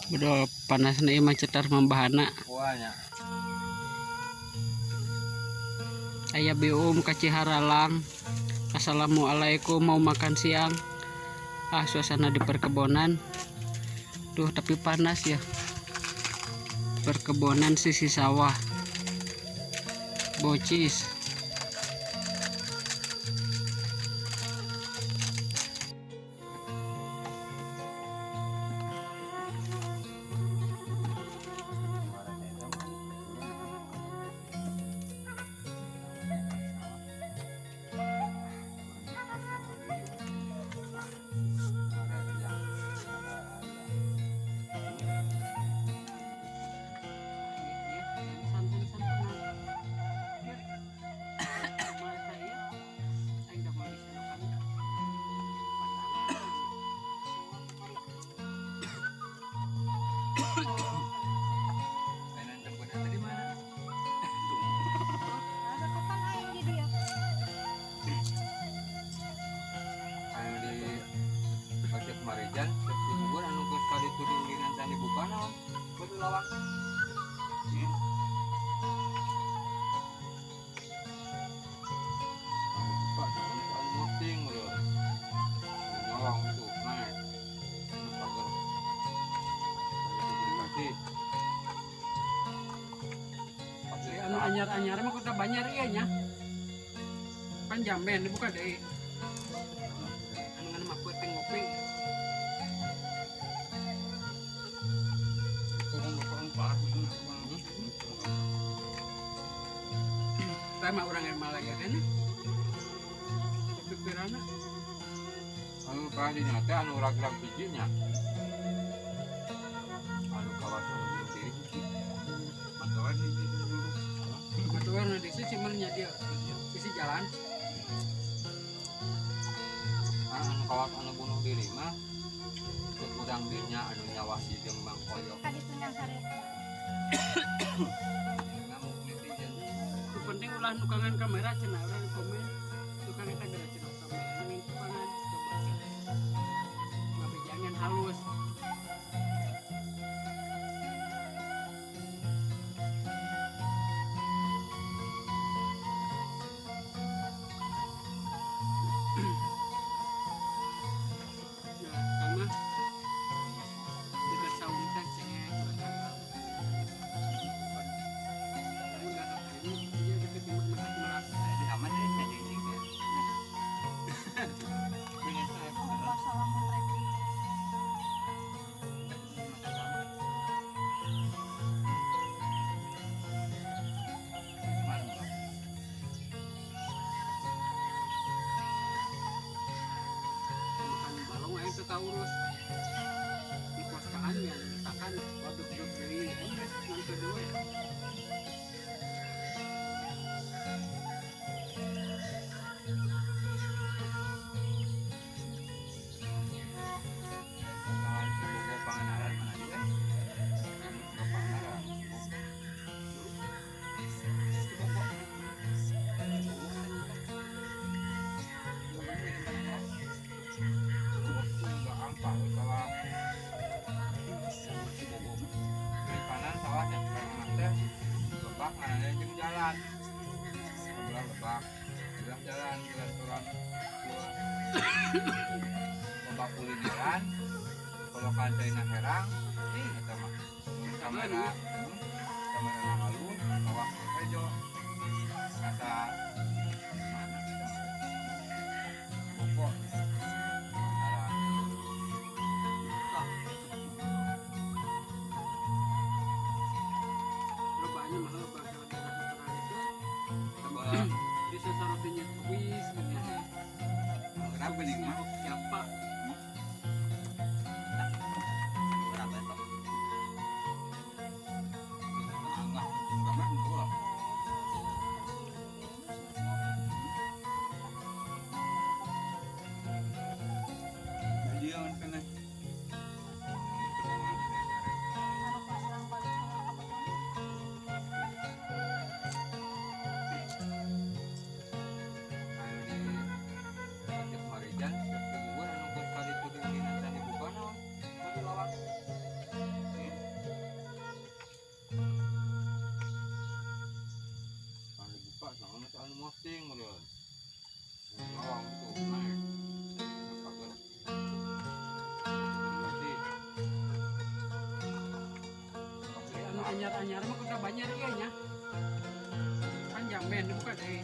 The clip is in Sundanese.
Udah panas nih mah cetar membahana. Aya bium ka Ciharalang. Assalamualaikum, mau makan siang. Ah, suasana di perkebunan. Tuh, tapi panas ya. Perkebunan sisi sawah. Bocis. Marijan, di Bogor anu geus kali itu diulinan tani buka naon? Batu lawang. Pak, anu moting udah. Nyolong itu, naik. Pagar. Anu anyar-anyar mah kota Banjar ieu nya. Pan jamben dibuka deui. Anu ngan mah peuting ngopi. Saya mah orang yang malah kan pikiranna anu kadinya teh anu rag-rag bijinya anu kawasan diri hiji matoan hiji dulu matoan di sisi mernya dia sisi jalan anu kawas anu bunuh diri mah kurang dinya anu nyawah di jeung Mang Koyo penting ulah nukangan kamera cenah urang komen tukang eta geura cenah kamera ning tukangan coba ngabejangan halus. Ya, sama dekat saung teh cengek urus di poskaan yang letakkan waduk deui nonton dulu ya. Jalan sebelah lebak, sebelah jalan, jalan turun lebak kulineran, kalau kancaina herang, ih eta mah kamera, kamera halus, bawah hejo, kata mana kita pokok. Sesarotinya wis gitu. Kenapa nih mah? Siapa? Berapa itu? Enggak, enggak enggak. Anyar-anyar mah Kota Banjar ieu nya. Pan jamben dibuka deui.